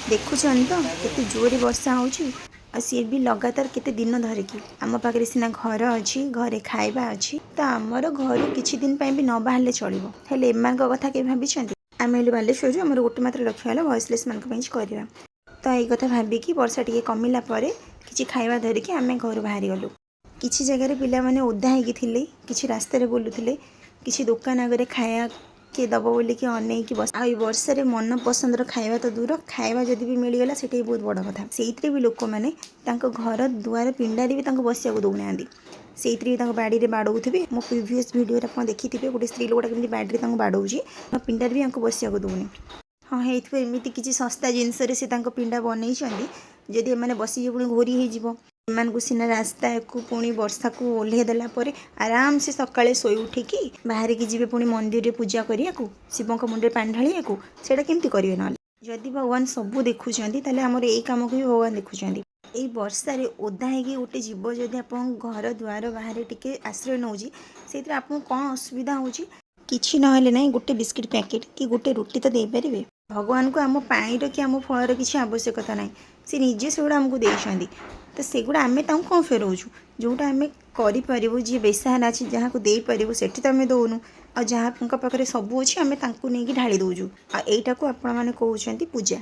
ଦେଖୁଛନ୍ତି ତ କେତେ ଜୋରରେ ବର୍ଷା ହେଉଛି, ଆଉ ସିଏ ବି ଲଗାତାର କେତେ ଦିନ ଧରିକି। ଆମ ପାଖରେ ସିନା ଘର ଅଛି, ଘରେ ଖାଇବା ଅଛି, ତ ଆମର ଘରୁ କିଛି ଦିନ ପାଇଁ ବି ନ ବାହାରିଲେ ଚଳିବ। ହେଲେ ଏମାନଙ୍କ କଥା କେବେ ଭାବିଛନ୍ତି? ଆମେ ହେଲୁ ବାଲେଶ୍ୱରରୁ। ଆମର ଗୋଟେ ମାତ୍ର ଲକ୍ଷ୍ୟ ହେଲା ଭଏସଲେସ୍ ମାନଙ୍କ ପାଇଁ କିଛି କରିବା। ତ ଏଇ କଥା ଭାବିକି ବର୍ଷା ଟିକେ କମିଲା ପରେ କିଛି ଖାଇବା ଧରିକି ଆମେ ଘରୁ ବାହାରିଗଲୁ। କିଛି ଜାଗାରେ ପିଲାମାନେ ଓଦା ହେଇକି ଥିଲେ, କିଛି ରାସ୍ତାରେ ବୁଲୁଥିଲେ, କିଛି ଦୋକାନ ଆଗରେ ଖାଇବା କିଏ ଦବ ବୋଲିକି ଅନେଇକି ବସ। ଆଉ ଏଇ ବର୍ଷାରେ ମନ ପସନ୍ଦର ଖାଇବା ତ ଦୂର, ଖାଇବା ଯଦି ବି ମିଳିଗଲା, ସେଇଟା ବି ବହୁତ ବଡ଼ କଥା। ସେଇଥିରେ ବି ଲୋକମାନେ ତାଙ୍କ ଘର ଦୁଆର ପିଣ୍ଡାରେ ବି ତାଙ୍କୁ ବସିବାକୁ ଦେଉନାହାନ୍ତି। ସେଇଥିରେ ବି ତାଙ୍କ ବାଡ଼ିରେ ବାଡ଼ଉଥିବେ। ମୋ ପ୍ରିଭିୟସ୍ ଭିଡ଼ିଓରେ ଆପଣ ଦେଖିଥିବେ, ଗୋଟେ ସ୍ତ୍ରୀ ଲୋକଟା କେମିତି ବାଡ଼ିରେ ତାଙ୍କୁ ବାଡ଼ଉଛି। ପିଣ୍ଡାରେ ବି ୟାଙ୍କୁ ବସିବାକୁ ଦେଉନି। ହଁ, ହେଇଥିବ ଏମିତି କିଛି ଶସ୍ତା ଜିନିଷରେ ସେ ତାଙ୍କ ପିଣ୍ଡା ବନେଇଛନ୍ତି। ଯଦି ଏମାନେ ବସିଯିବେ, ପୁଣି ଘୋରି ହେଇଯିବ। ଏମାନଙ୍କୁ ସିନା ରାସ୍ତାକୁ ପୁଣି ବର୍ଷାକୁ ଓହ୍ଲେଇ ଦେଲା ପରେ ଆରାମସେ ସକାଳେ ଶୋଇ ଉଠିକି ବାହାରିକି ଯିବେ ପୁଣି ମନ୍ଦିରରେ ପୂଜା କରିବାକୁ, ଶିବଙ୍କ ମୁଣ୍ଡରେ ପାଣି ଢାଳିବାକୁ। ସେଇଟା କେମିତି କରିବେ ନହେଲେ? ଯଦି ଭଗବାନ ସବୁ ଦେଖୁଛନ୍ତି, ତାହେଲେ ଆମର ଏଇ କାମକୁ ବି ଭଗବାନ ଦେଖୁଛନ୍ତି। ଏଇ ବର୍ଷାରେ ଓଦା ହେଇକି ଗୋଟେ ଜୀବ ଯଦି ଆପଣଙ୍କ ଘର ଦୁଆର ବାହାରେ ଟିକେ ଆଶ୍ରୟ ନେଉଛି, ସେଇଥିରେ ଆପଣଙ୍କୁ କ'ଣ ଅସୁବିଧା ହେଉଛି? କିଛି ନହେଲେ ନାହିଁ, ଗୋଟେ ବିସ୍କିଟ୍ ପ୍ୟାକେଟ୍ କି ଗୋଟେ ରୁଟି ତ ଦେଇପାରିବେ। ଭଗବାନଙ୍କୁ ଆମ ପାଣିର କି ଆମ ଫଳର କିଛି ଆବଶ୍ୟକତା ନାହିଁ। ସେ ନିଜେ ସେଗୁଡ଼ା ଆମକୁ ଦେଇଛନ୍ତି। ତ ସେଗୁଡ଼ା ଆମେ ତାଙ୍କୁ କ'ଣ ଫେରଉଛୁ? ଯେଉଁଟା ଆମେ କରିପାରିବୁ, ଯିଏ ବେସାହାରା ଅଛି, ଯାହାକୁ ଦେଇପାରିବୁ, ସେଠି ତ ଆମେ ଦେଉନୁ। ଆଉ ଯାହାଙ୍କ ପାଖରେ ସବୁ ଅଛି, ଆମେ ତାଙ୍କୁ ନେଇକି ଢାଳି ଦେଉଛୁ। ଆଉ ଏଇଟାକୁ ଆପଣମାନେ କହୁଛନ୍ତି ପୂଜା।